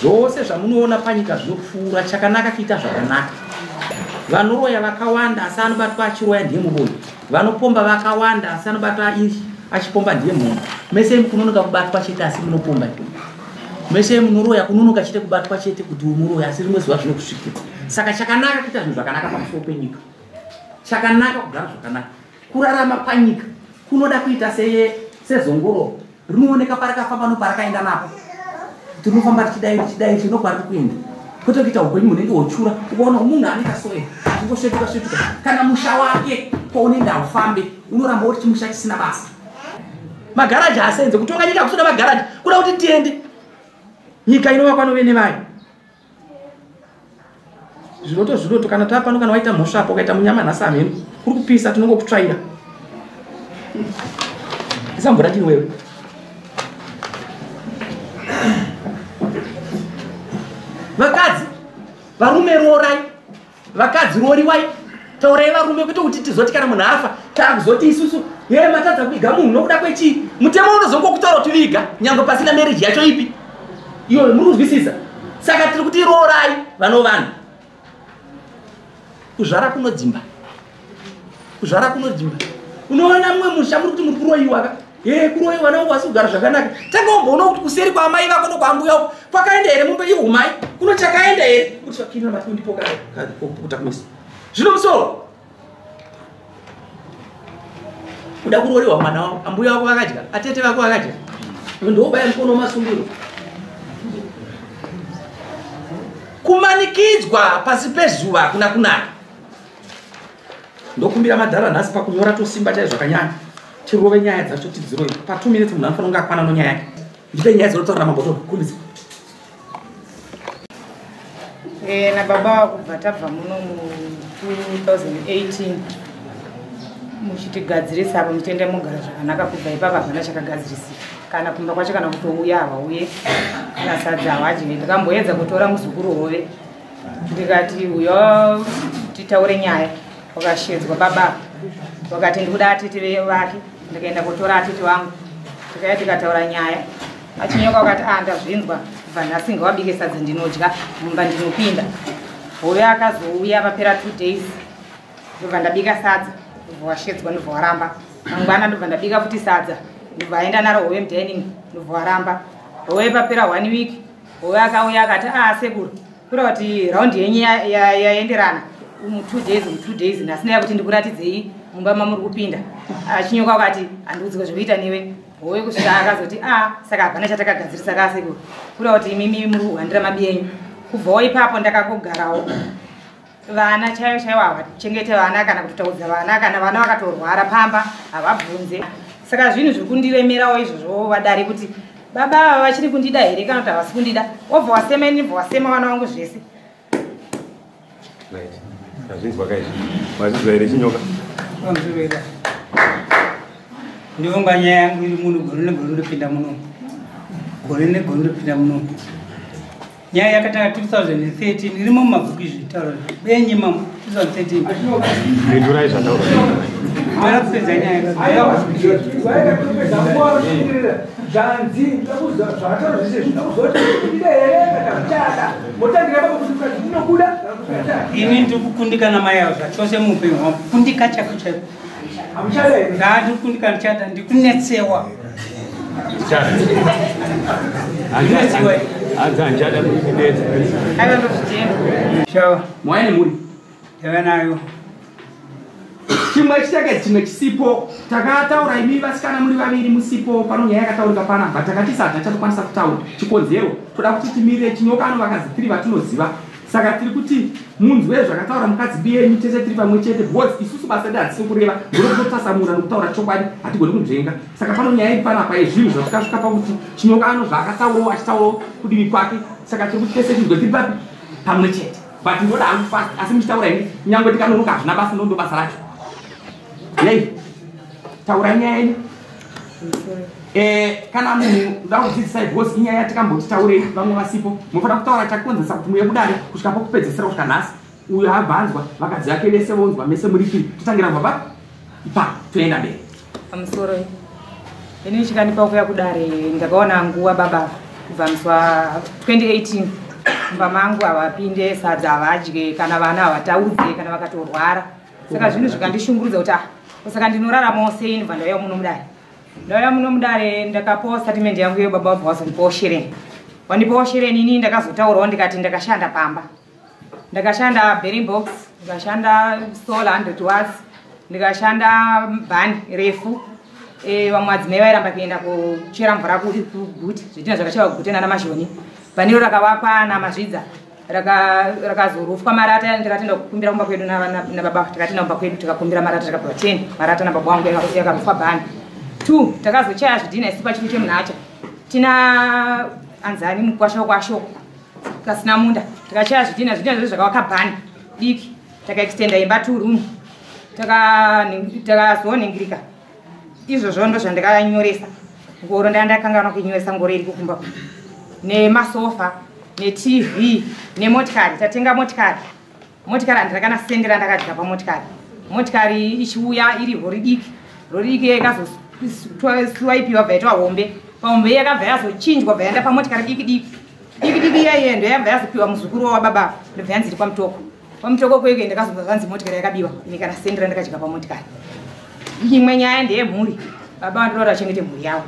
Zvose zvamunoona panyika zvinopfuura, chakanaka kuita zvakanaka. Vanoroya vakawanda asi anobatwa achiroya ndiye muroyi. Vanopomba vakawanda asi anobatwa achipomba ndiye mhondi. Mese kunonoka kubatwa chete asi munopomba. Mese munoroya kunonoka chete kubatwa chete kuti umuroya asi rimwe zuva zvinokusvikira. Saka chakanaka kuita zvinhu zvakanaka pamusoro penyika. Chakanaka kugara zvakanaka. Kurarama panyika kunoda kuita sezongororo rinooneka parakafamba noparakaenda napo. Kuti rinofamba richidai richidai richinokwari kuenda. Kwete kuita upenyu hunenge hochura ukaona munhu anoita soe achingosvetuka svetuka kana musha wake kwaunenge haufambe unoramba uri chimusha chisina basa. Magaraji haasenze kutonga nyika kusoda magaraji kuda kuti tiende nyika inovakwa novene vayo. Zviroto zviroto kana tapano kana waita mhosva apo ukaita munyama nhasi hameno kuri kupisa tinongokutsvaira. Isa mvura tini wewe. Vakadzi, varume roorai, vakadzi rooriwai, taurai varume kwete kuti tizoti kana munhu afa takuzoti isusu ye matadza kuviga munhu nokuda kwechii. Mutemo unozongokutaura kuti viga nyangwe pasina marriage yacho ipi iyoyo, muri kuzwisisa? Saka tiri kuti roorai vano vanhu. Kuzvara kunodzimba, kuzvara kunodzimba. Unoona mumwe musha muri kuti muri kuroyiwa ka? Kuroyiwa nawo wasi kugara zvakanaka. Tanga womboona kuti kuseri kwaamai vako nokwaambuya uko kwakaenda here mumbe ihumai kuno chakaenda here kuti vakina mati undipoka kupukuta kumeso zvino musoro kuda kurorewa mwana wako ambuya wako vakadya atete vako vakadya ndobaya mukono wamasungiro. Kumanikidzwa pasi pezuva kuna kunaka. Ndokumbira madhara nhasi pakunyora tosimba chaizvo zvakanyanya. Tirove nyaya dzacho tidzirove. Pa 2 minutes munhu anofanira kunge akwana nonyaya yake. Ndipe nyaya dzinotaura mambo tokumbidza. Na baba kubva tabva muno mu 2018 muchitigadzirisa apo muchienda mugara zvakanaka kubva ipapa hapana chakagadzirisika. Kana kumba kwacho kana kutouya havauye kana sadza havadye. Ndakamboedza kutora muzukuru hove ndikati uyo titaure nyaya, wakashedzwa baba wakati ndikuda atete vake. Ndikaenda kutora atete vangu tikauya tikataura nyaya. Achinyoka wakati ndazvinzwa kubva nhasi ngawabike sadza ndinodya mumba ndinopinda. Hove akazouya papera 2 days ndobva ndabika sadza ndobva washedzwa ndobva waramba. Mangwana ndobva ndabika futi sadza ndobva aenda naro hove mudining ndobva waramba. Hove papera 1 week hove akauya akati sekuru kura kuti round yenyu yaenderana mu 2 days mu 2 days nhasi ndaya kuti ndikuratidzei mumba mamuri kupinda. Achinyoka akati handiudzwe zvekuita newe. Hove kusvika akazoti saka hapana chatakagadzirisa ka sekuru kura kuti imimi muri kuhwandira mabi enyu. Kubvawo ipapo ndakangogarawo vana chaivo chaivo havachengete vana kana kutotaudza vana kana vana vakatorwara pamba havabvunze. Saka zvinhu zviri kundiremerawo izvozvo vadare kuti baba ava vachiri kundida here kana kuti havasi kundida. Wobva wasema ini ndobva wasema vana vangu zvese. Right. Azvinzwa kaizvi. Mazvinzwa here Chinyoka? Vanzwira. Ndivonga nyaya yangu iri muno gore negore ndopinda muno. Gore negore ndopinda muno. Nyaya yakatanga 2013 irimo mumabhuku izvi taura. Benyi mamu 2013. Pindurai zvataura. Ndakupedza nyaya. Zvanzi zvakataura zvese zvinokuzoida here kana zvichada motangira papo kuti zvinobuda. Ini ndiri kukundikana mai avo zvachose muupenyu hwangu, kundika chaiko chaiko. Hamuchada here? Ndiri kukundikana chada, ndiri kunetsewa. Hanzi handichada kunetsa. Aiwa ndozvitenda. Shawa. Mwaya nemhuri. Yava nayo. Chimwe chiteke chimwe chisipo takataura imi vasikana muri vaviri musipo pano nyaya yakataurika panapa takati sadza chatokwanisa kutaura chikonzero toda kuti timirire chinyoka ano vakazi tiri vatinoziva saka tiri kuti munzwe zvakataura mukadzi biyenyu tese tiri pamwe chete because isusu basa redu hatisi kureva ndinototasamura nokutaura chokwadi hatigoni kunzvenga saka pano nyaya iri panapa yezvinhu zvatikasvika pakuti chinyoka ano zvaakataurawo achitaurawo kudivi kwake saka tiri kuti tese tinzwe tiri papi pamwe chete but ndoda hangu fast asi muchitaura ini nyangwe tikanonoka hazvina basa nondo basa racho. Yei taura nyaya yenyu. Kana munhu ndoda kudzidzisai because inyaya yatikamboti taurei vamwe vasipo munofanira kutaura chakonzesa kuti muye kudare kusvika pokupedzisira kusvika nhasi uyo abva anzwa vakadzi vake vese vonzwa mese muri tiri totangira kubva pa ipa toenda mberi. Pamusoro ini chikandipa kuuya kudare ndakaona nguva baba kubva musi wa 2018 mumba mangu havapinde sadza havadye kana vana havataudze kana vakatorwara saka zvinhu zvikandishungurudza kuti ah saka ndinoraramawo sei ndibva ndauya muno mudare. Ndauya muno mudare ndakapawo statement yangu iyo baba vabva vazondipawo shereni. Wandipawo shereni inini ndakazotaurawo ndikati ndakashanda pamba. Ndakashanda berry box, ndikashanda solar 100 watts, ndikashanda bhani refu. Vamwe madzimai vairamba kuenda kuchera mvura kuguti, zvidhina zvakacherwa kuguti nana Mazhoni. Bhaniro rakavakwa naMazvidza rakazorufwa marata ndikatenda kukumbira kumba kwedu nababa tikatenda kumba kwedu tikakumbira marata tikapiwa 10 marata nababa wangu yakarufwa bhani. 2 takazochaya zvidhina isu pachuru chemunhacha tina anzani mukwasha kwashoko kasina munda tikachaya zvidhina zvidhina zvese zvakavaka bhani diki takaextenda imba 2 room takazoningirika izvozvo ndo zvandakanyoresa ngoro ndandakanganwa kuinyoresa ngoro iri kukumba nemasofa neTV nemotikari tatenga motikari motikari handina kana sendera ndakadya pamotikari motikari ichiuya iri rori diki rori diki yakazoswaipiwa bva yaitwa hombe pahombe yakabva yazochinjwa bva yaenda pamotikari diki diki diki diki iyaiye ndo yabva yazopiwa muzukuru wababa ndobva yanzi iri kwamutoko kwamutoko kweke ndakazobva zvanzi motikari yakabiwa ini kana sendera ndakadya pamotikari. Imwe nyaya ndeyemhuri baba vandoda kuti vachengete mhuri yavo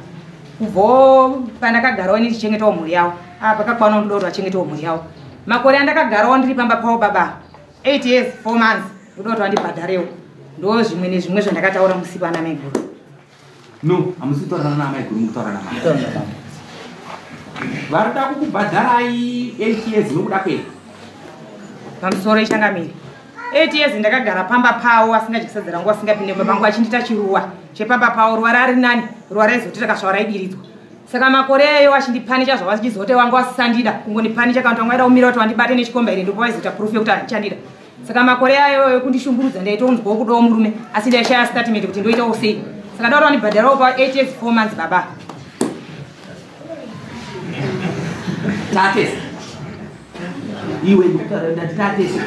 kubvawo pandakagarawo ini ndichichengetawo mhuri yavo apa pakakwana ndoda kuti vachengetewo mhuri yavo makore andakagarawo ndiri pamba pavo baba 8 years 4 months ndoda kuti vandibhadharewo ndo zvimwe nezvimwe zvandakataura musi pana maiguru. No hamusi kutaurana namaiguru mukutaura namai varikuda kukubhadharai 8 years nokuda kwei pamusoro ichangamiri 8 years ndakagara pamba pavo asingadyi sadza rangu asingapinde mumba mangu achindiita chiruwa chepamba pavo ruwa rari nani ruwa raizoti rakasvava raidiridzwa saka makore ayo achindipanicha zvavachizoti wanga wasisandida kungondipanicha kana kuti wanga waida kumira kuti wandibate nechikomba here ndipo vaizoita proof yekuti handichandida saka makore ayo ekundishungurudza ndaitonzwawo kudawo murume asi ndaishaya statement kuti ndoitawo sei saka ndaura wandibhadharawo pa 8 years 4 months baba. Tatese iwe ndati tatese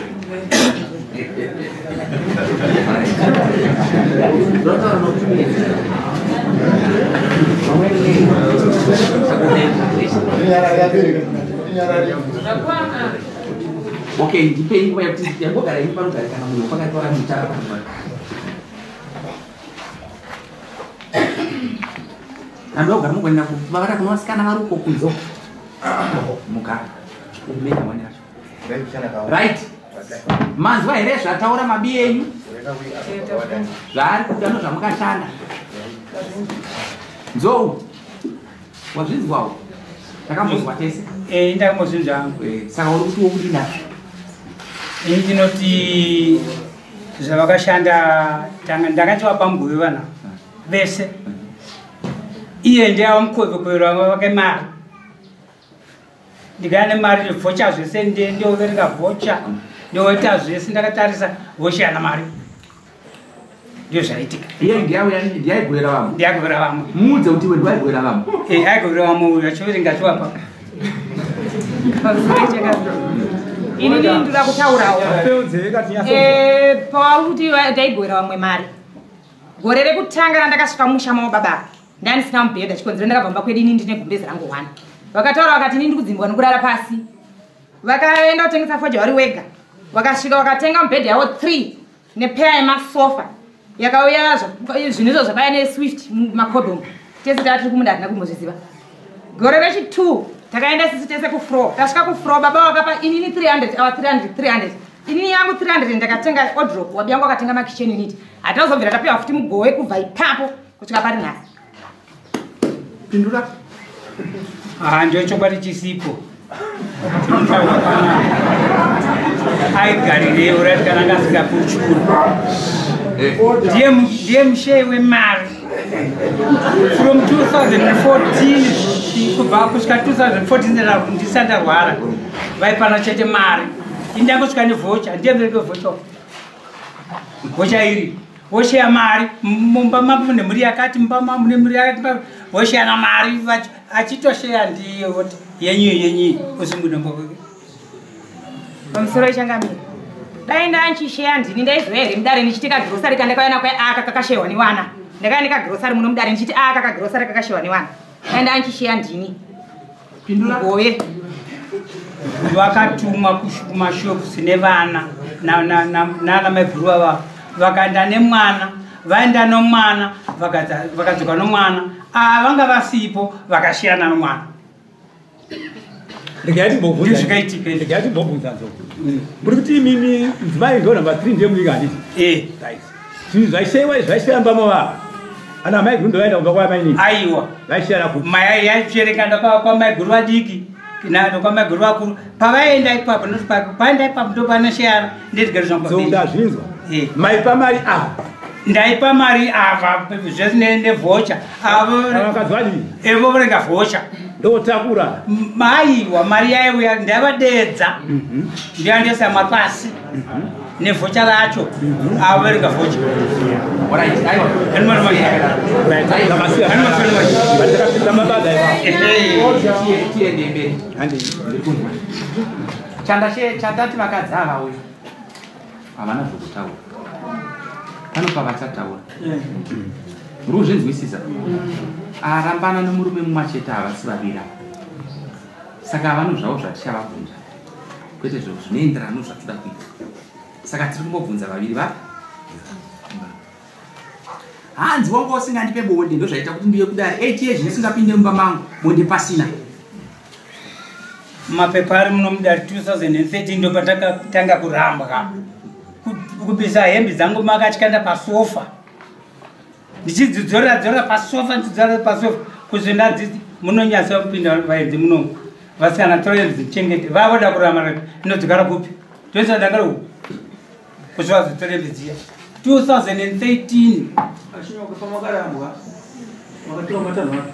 Okay, ndipei nguva yekuti yangogara iri panogara kana munhu pakatora mutara panogara. Andogara mugoenda kuvavara kuna vasikana vari uko kunze uko. Muka. Umenya mwana yacho. Right. Manzwa here zvataura mabi enyu? Zvaari kuda nozvamukashanda. Nzou. Wazvinzwawo? Takambozwa tese. Ndakambozvinzwa hangu. Saka uri kuti wokudii nazvo? Ini ndinoti zvavakashanda ndakati mugove vana vese. Iye ndiye amukovekovera vake mari. Ndikaya nemari vhocha zvese ndioverenga vhocha ndoita zvese ndakatarisa voshiyana mari. Ndizvo zvaitika. Iye ndiye aigovera vamwe. Ndiye aigovera vamwe. Muudze kuti iwe ndiwe aigovera vamwe. Aigovera vamwe uyu achiverenga achiwapa. Ini ndinoda kutaurawo. Pauri kuti ndaigovera vamwe mari. Gore rekutanga randakasvika mumusha mavo baba, ndandisina mubhedha, chikonzero ndakabva mumba kwedu ini ndine gumbezi rangu 1. Vakataura vakati ini ndikudzimbwa nokurara pasi. Vakaenda kutengesa fodya vari wega. Vakasvika vakatenga mubhedha yavo 3 nepeya yemasofa yakauya zvinhu izvo zvakauya neswift mumakodhomu. Tese tava tiri kumunda hatina kumbozviziva. Gore rechi 2 takaenda sisi tese kufro. Tasvika kufro baba vakapa inini 300 awa 300 300. Inini yangu 300 ndakatenga wardrobe, wabi yangu akatenga makitchen unit. Hatinazobvira tapiwa futi mugowe kubva ipapo kusvika pari nhasi. Pindura. Ah, ndio chokwadi chisipo. Aigarirei urati kana anga asingakuchukuru. Ndiye musheyi wemari. From 2014 kubva kusvika 2014 ndisati ndarwara vaipana chete mari. Indangosvika nevhocha, ndiye mubereki wevhocha. Vhocha iri vosheya mari mumba mambo mune mhuri yakati, mumba mambo mune mhuri yakati, vosheyana mari achitosheya ndiye voti yenyu yenyu usunguda mboko. Pamusoro ichangamira. Dai ndanchisheya ndini ndaizoya here mudare ndichiti kagirosari kandakauya nako aka kakashewa newana. Ndakauya nekagirosari muno mudare ndichiti aka kagirosari kakashewa newana. Dai ndanchisheya ndini. Pindura. Goye. Vakatumwa kumashops nevana nana maiguru vava vakaenda nemwana, vaenda nomwana, vakadzoka nomwana. Vanga vasipo vakashiyana nomwana. Ndikaitika. Ndikaitika nzo. Muri kuti imimi mudzimai ndo number 3 ndiye munyika handiti? Right. Zvinhu zvaishewa zvaishewa mumba mavo. Ana maiguru ndo vaenda kumba kwamainini. Aiwa. Vaisheyana kupi? Mai yaicherekana kwamaiguru vadiki. Nando kwamaiguru vakuru. Pavaenda ipapo ndoti paenda ipapo ndo panosheyana ndetigare zvangu So ndazvinzwa. Maipa mari ava. Ndaipa mari ava zvese nevhocha. Avo vakadzi vadii? Evo vorenga vhocha. Ndotakura. Maiwa mari yaiuya ndavadedza. Ndiandesa mapasi. Nevhocha racho. Avo vorenga vhocha. Alright, aiwa. Tiende mberi. Ndiri kunzwa. Chandati vakadzi ava uyu havana zvokutaura. Pano pavachataura. Muri kuzvinzwisisa? Arambana nomurume mumwe chete havasi vaviri ava. Saka havano zvavo zvatichavabvunza. Kwete zvinoenderana nezvatoda kuita. Saka tiri kumbobvunza vaviri vapi? Hanzi wanga usingandipe bonde ndozvaita kuti ndiuye kudare. 8 years ndisingapinde mumba mangu bonde pasina. Mapepa ari muno mudare 2013 ndo patakatanga kurambwa. Kubisa hembe dzangu makatyanda pasofa. Ndichidzidzorera dzorera pasofa, ndichidzorera pasofa. Kuzvinda dzidzi munonyatsa kupinda vaenzi muno. Vasikana tore dzichengete. Vavoda kuramba ndinodzigara kupi? Toisa ndangara uku. Kusvika zitore hembe dziya. 2013. Achinyoka pamakarambwa. Makatora matanho api?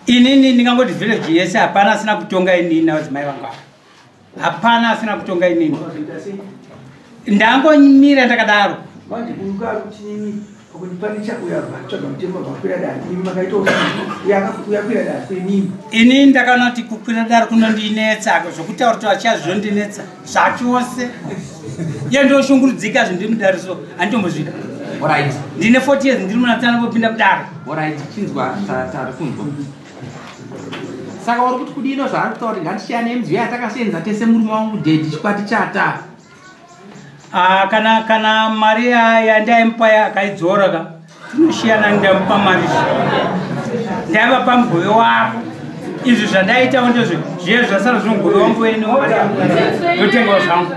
Inini ndingangoti village yese hapana asina kutonga inini navadzimai vangu ava. Hapana asina kutonga inini. Ndangomira ndakadaro. Manje kuruka kuti kuti pane chauya vatsvaga mutemo vakwira dare. Imi makaita uyakwira dare kwenini. Ini ndakaona kuti kukwira dare kunondinetsa zvokutaura kuti vachazvondinetsa zvachose. Iye ndoshungurudzika zvindiri mudare so handitombozvida. Alright. Ndine 40 years ndiri munatsana vopinda mudare. Alright, chinzwa tari kunzwa. Saka uri kuti kudino zvaari kutaura kuti ngatishiyane midziyo yatakasenza tese murume wangu dedi chikwati chata. Kana mari yandaimupa akaidzora ka tinoshiyana ndamupa mari. Ndaivapa mugove wako. Izvi zvandaitawo ndezve zviye zvasara zvino mugove wangu wene ndotengawo zvangu.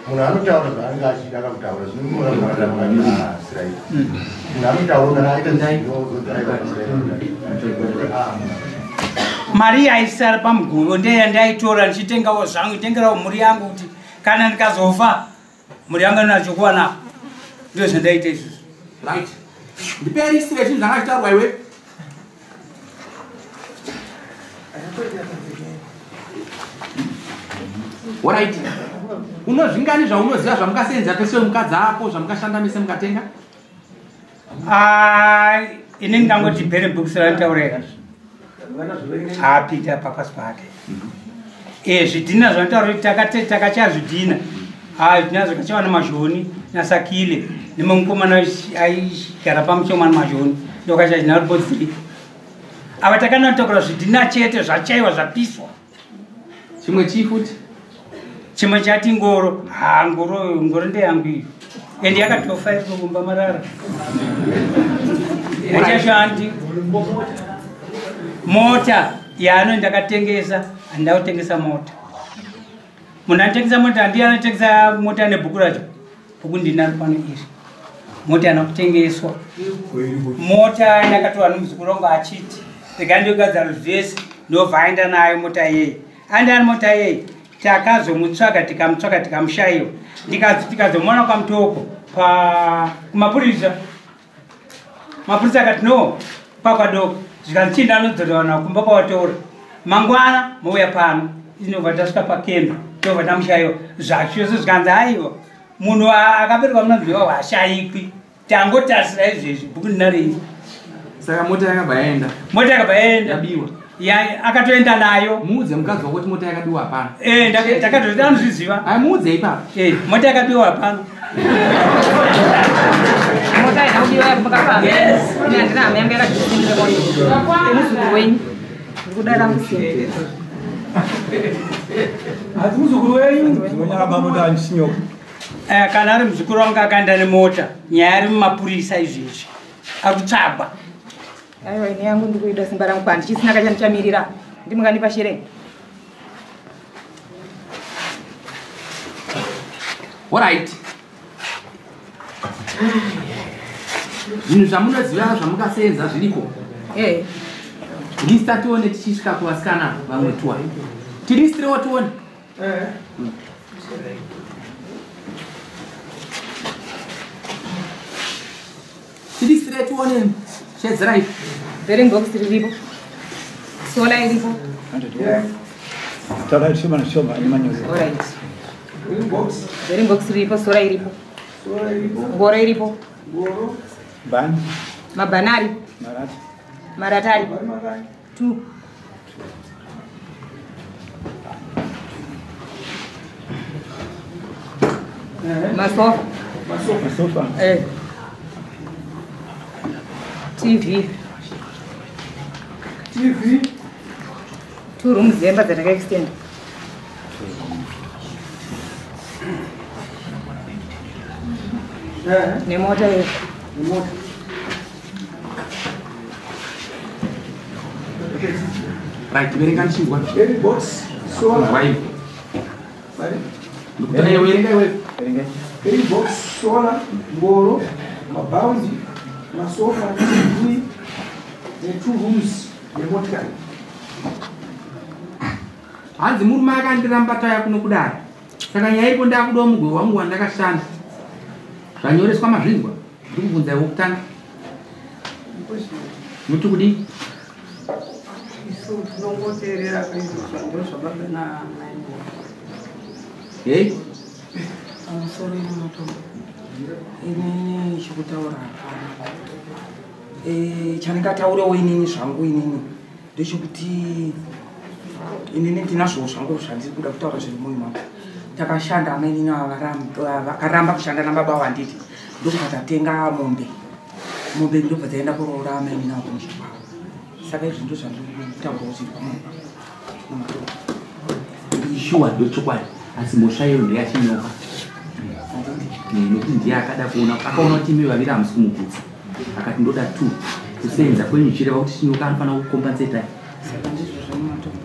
Munhu anotaura zvaanenge achida akakutaura zvinomuona munhu Munhu anotaura kana aita mari yaisara pamugove ndeyandaitora ndichitengawo zvangu, nditengerawo mhuri yangu kuti kana ndikazofa mhuri yangu inacho kuwana. Ndizvo zvandaita izvozvo. Right. Ndipe list rezvinhu zvanga zvichitaurwa iwe. Alright. Unozvingani zvaunoziva zvamukasenza pese mukadzi ako zvamukashanda mese mukatenga? Ini ndangoti bhere books randitaurira. Apita papasi pake. Zvidhina zvanditaura kuti takachaya zvidhina. Hayi, tinazvo kachiva namazhoni nasakile nemukomana aigara pamuchomani mazhoni ndokacha tinaripo 3. Ava takanotakura zvidhina chete zvachaiwa zvapiswa. Chimwe chii futi? Chimwe chati ngoro. Ha, ngoro ndeyangu iyo. Ende yakatofa iri kumba marara. Achashandi. Mota yaano ndakatengesa, handina kutengesa mota. Munhu anotengesa mota ndiye anotengesa mota nebhuku racho. Bhuku ndinaro pano iri. Mota yana kutengeswa. Mota yakatorwa nemuzukuru wangu achiti rega ndogadzira zvese, ndobva aenda nayo mota iyeyi. Aenda nemota iyeyi, takazomutsvaga tikamutsvaga tikamushayiwa. Tikazomuona kwaMutoko kumapurisa. Mapurisa akati no, pakwadoko. Zvikanzi chinda anodzorera vanhu kumba kwawatora. Mangwana mouya pano. Inobva tasvika pakembe, tobva tamushayiwa. Zvachose zvikanzi aiwa. Munhu akaberekwa munonzi hashayikwi. Tangotarisira izvezvi bhuku ndinaro iri. Saka mota yakabva yaenda. Mota yakabva yaenda. Yabiwa. Akatoenda nayo. Muudze mukadzi wako kuti mota yakabiwa hapana. Takatoti anozviziva. Ai, muudze ipapo. Mota yakabiwa hapana. Mota haina kubiwa yakapaka. Yes. Ini handina hama yangu yakajisindira mota. Muzukuru wenyu. Ndikuda rangu simbi. Asi muzukuru wenyu. Kana ari muzukuru wangu akaenda nemota, nyaya iri mumapurisa izvezvi. Akutsvagwa. Aiwa, ini yangu ndikuida simba rangu pandichisina kachandichamirira. Ndimunganipa shereni. Alright. Zvinhu zvamunoziva zvamukasenza zviriko. Lista tione tichisvika kuvasikana vamwe tuwa. Tilistirewo tione. Tilistire tione shedzerai. Bearing box riripo. Sola iripo. Taura shoma shoma nemanyoro. Alright. Bearing box riripo, sola iripo. Ngoro iripo. Bani. Mabhanari. Marata. Maratari. 2. Masofa. Masofa. TV. TV. 2 rooms dzemba dzatakaextend. Nemota iyo. Nemota. Right, verenga ndichinzwa. Box, solar. Why? Verenga iwe. Verenga. Box, solar, ngoro, mabaundi, masofa, TV, ne2 rooms nemotikari. Hanzi murume akandiramba taya kuno kudai. Saka nyaya iripo ndakudawo mugove wangu wandakashanda. Zvanyoreswa mazvinzwa. Ndikubvunza iwe kutanga. Muti kudii? Isu tinongoteerera kuizvo ndozvababa namai. Hey? Pamusoro inomatombo. Inini chikutaura hapana. Chandingataurewo inini zvangu inini ndechekuti inini ndinazvo zvangu zvandiri kuda kutaura zviri mumwoyo mangu. Takashanda amainini vakaramba kushanda nababa vanditi ndokubva tatenga mombe. Mombe ndobva dzaenda kuroora amainini avo kumusha kwavo. Saka izvi ndozvandiri kutaurawo zviri pamwoyo pangu. Shuwa ndochokwadi, asi mhosva iyo ndeyachinyoka. Nekuti ndiye akada kuona, akaona kuti imi vaviri hamusi kumugutsa. Akati ndoda 2. Kusenza kwenyu chireva kuti chinyoka anofanira kukompenseta. Saka ndizvo zvamumatombo.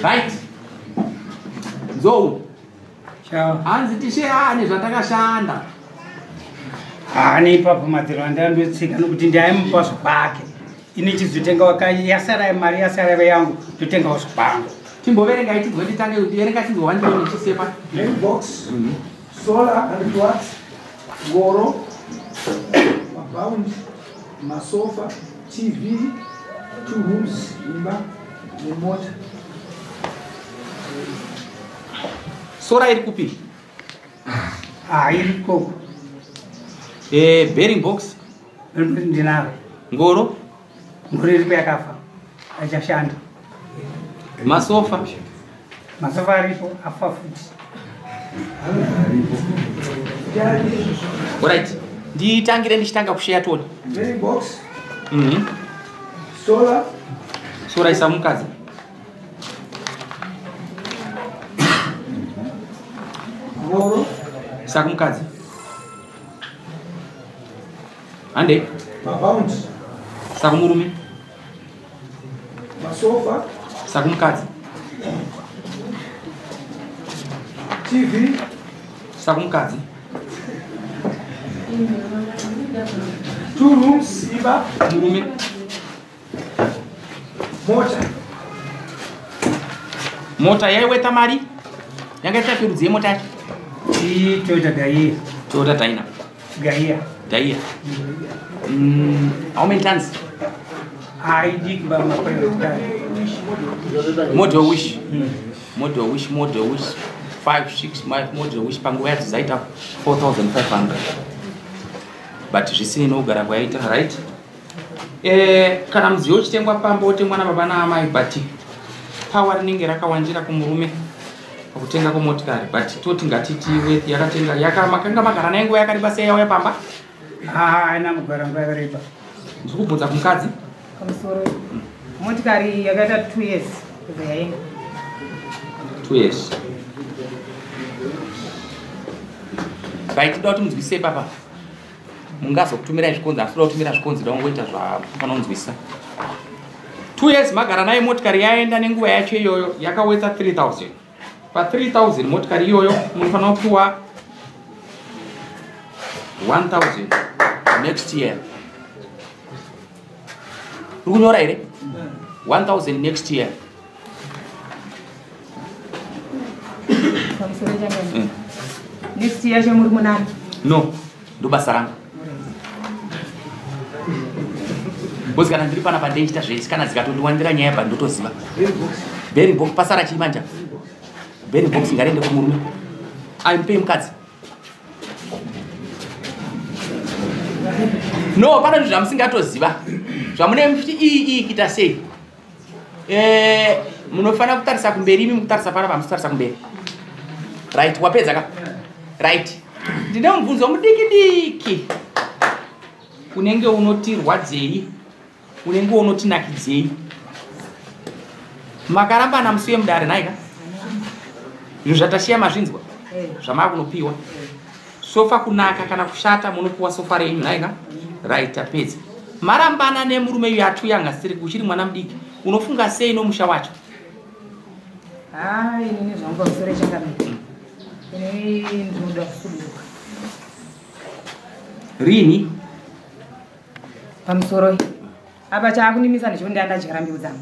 Right. Nzou. Hanzi tisheyane zvatakashanda. Haane ipapo madziro andandotsika nokuti ndaimupa zvapake. Ini chizotenga yasara mari yasara yangu totengawo zvapangu. Timboverenga itinzwe titange kuti verenga tinzwe wandione chisepa. Box, solar and watts, ngoro, mabaundi, masofa, TV, 2 rooms, imba nemota. Sora iri kupi? Iri koko. Bearing box ndinaro. Ngoro? Ngoro iripo yakafa. Haichashanda. Masofa. Masofa aripo afa futi. Alright. Nditangire ndichitanga kusheya toni. Box. Solar. Solar isa mukadzi. Ngoro. Saka mukadzi. Hande. Mabounce. Saka murume. Masofa. Saka mukadzi. TV. Saka mukadzi. 2 rooms imba. Murume. Mota. Mota yaiweta mari? Yanga ita rudzi yemota yacho? Toyota Gaia. Toyota Dyna. Gaia. Gaia. How many tons? I did my private car. Model Wish. Model Wish, Model Wish 5 6 Model Wish panguva yacho dzaita 4500. But zvisinei nokugara kwaita, right? Kana mudziyo uchitengwa pamba wotengwa nababa naamai, but power rinenge rakawandira kumurume pakutenga kwemotikari, but toti ngatiti worth yakatenga makanga magara naye nguva yakareba sei yauya pamba? Haina kugara nguva yakareba. Ndiri kubvunza kumukadzi. Pamusoro. Motikari yakaita 2 years kubva yaenda. 2 years. Right, toda kuti munzwisise papa. Mungazokutumirai zvikonzi, asi toda kutumira zvikonzi da kungoita zvapanonzwisa. 2 years magara naye motikari yaenda nenguva yacho iyoyo yakawetsa 3000. Pa 3000 motikari iyoyo munofanira kupiwa 1000 next year. Uri kunyora here? 1000 next year. Next year chemuri munani? No, ndo basa rangu. Because kana ndiri panapa ndeichita zvese, kana dzikatondiwandira nyaya pa ndotoziva. Berry box pasara chii manja? Berry box ngariende kumurume. Aimupei mukadzi. No, pana zvinhu zvamusingatoziva. Zvamune muchiti iyi kuita sei? Munofanira kutarisa kumberi, imi mukutarisa panapa hamusi kumberi. Right, wapedza ka? Right. Ndine mubvunzo mudiki diki. Unenge unotirwadzei? Unenge unotinakidzei? Makarambana musi wemudare nhaika? Zvinhu zvatashiya mazvinzwa zvamakunopiwa. Sofa kunaka kana kushata munopiwa sofa renyu nhaika? Right, tapedza. Marambana nemurume uyu atuyanga siri uchiri mwana mudiki. Unofunga sei nomusha wacho? Inini zvangu pamusoro changamire. Inini ndinoda kusuduruka. Rini? Pamusoro apa chaakundimisa ndechekuti ndandadyara mbeu dzangu.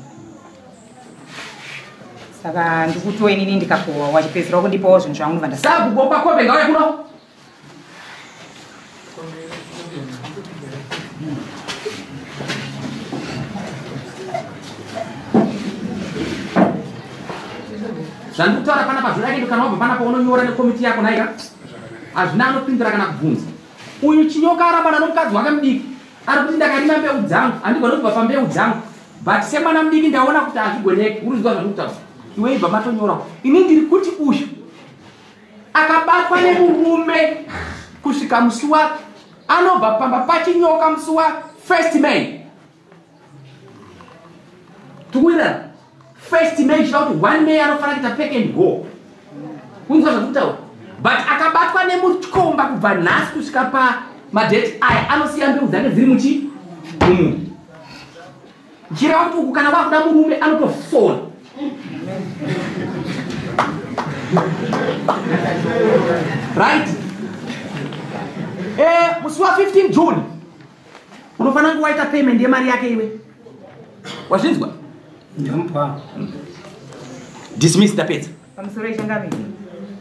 Saka ndikuti inini ndikakohwa wachipedzisira kundipawo zvinhu zvangu ndobva ndasa. Sakugopa kope ngauye kuno. Zvandikutaura panapa zvinake kana wabva panapa unonyora nekomiti yako nhaika? Hazvina anopindura kana kubvunza. Uyu chinyoka arambana nomukadzi wake mudiki. Ari kuti ndakarima mbeu dzangu, handigoni kubva pambeu dzangu. But semwana mudiki ndaona kuti hazvigoneki. Uri kuzwa zvandikutaura? Iwe ibva matonyora. Ini ndiri kuti uyu akabatwa nemurume kusvika musi wa anobva pamba pachinyoka musi wa 1st May. Tikuwirirana? 1st May zvichida kuti 1 May anofanira kuita pack and go. Kunzwa zvandikutaura? But akabatwa nemukomba kubva nhasi kusvika pamadheti aya anosiya mbeu dzake dziri muchi mumunhu. Chireva kuti uku kana wakuda murume anotofona. Right? Musi wa 15 June unofanira kunge waita payment yemari yake iwe. Wazvinzwa? Ndomupa. Dismiss ndapedza. Pamusoro changamire.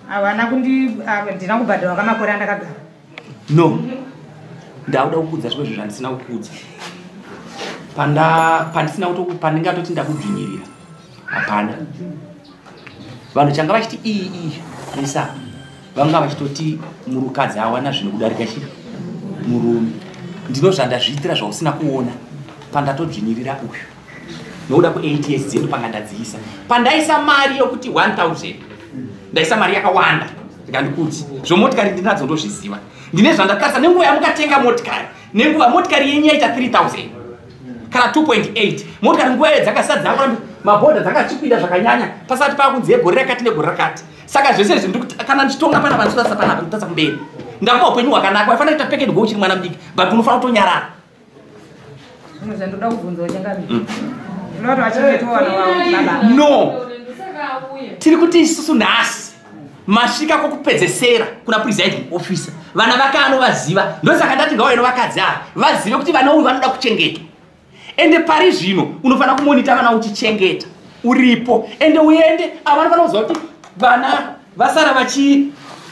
Havana kundi ndina kubhadharwa kamakore andakagara. No. Ndauda kukudza zvimwe zvinhu zvandisina kukudza. Pandisina pandingatoti ndakudzvinyirira. Hapana. Vanhu changa vachiti iyi nesa. Vanga vachitoti murukadzi awana zvinhu kudarika chi murume. Ndino zvandazviitira zvausina kuona pandatodzvinyirira uyu. Nokuda ku8 years dzedu panga ndadziisa. Pandaisa mari yokuti 1000 ndaisa mari yakawanda, ndikandikuti zvomotikari ndinadzo, ndozviziva, ndine zvandatarisa nenguva yamukatenga motikari, nenguva motikari yenyu yaita 3000 kana 2.8 motikari nguva iyo dzakasati dzakurambi mabhodha dzakachikwira zvakanyanya, pasati pakunzi yegore rakati negore rakati. Saka zvese izvi kana ndichitonga panapa, ndichitarisa panapa, ndikutarisa kumberi. Ndakupa upenyu hwakanaka. Waifanira kuita pack and go uchiri mwana mudiki, but unofanira kutonyarara. Zvimwe zvandoda kubvunzawo, changamire, ndinoda kuti vachengetwa vana vavo baba. No, tiri kuti isusu nhasi masvika kwokupedzesera kuna presiding officer. Vana vake anovaziva, ndosaka ndati ngauye novakadzi ava vazive kuti vana uyu vanoda kuchengetwa. Ende pari zvino unofanira kumonita vana uchichengeta uripo, ende uende ava vanofanira kuziva kuti vana vasara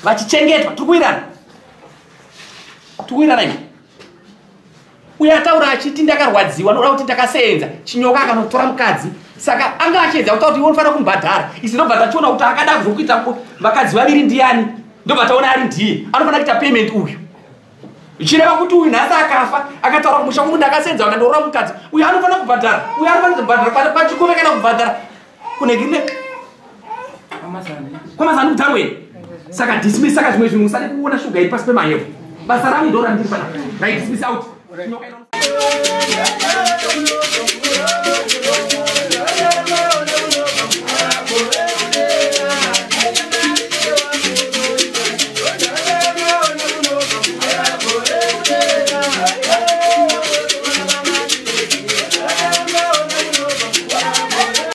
vachichengetwa. Tiri kuwirana, tiri kuwirana imi. Uye ataura achiti ndakarwadziwa nokuda kuti ndakasenza chinyoka akanotora mukadzi, saka anga achiedza kutaura kuti iwe unofanira kumubhadhara. Isi ndobva tachiona kuti akada kuzokuita vakadzi vaviri ndiani, ndobva taona ari ndiye anofanira kuita payment uyu, zvichireva kuti uyu nhasi akafa akataura kumusha kwangu ndakasenza akandorora mukadzi uyu, anofanira kubhadhara. Uyu anofanira kubhadhara pachikove kana kubhadhara kunegine kwamazani kutarweni. Saka dismiss. Saka zvimwe zvinhu usade kuona shuga iri pasi pemahevo. Basa rangu ndo randiri panapa. Right, dismiss out. Chinyoka.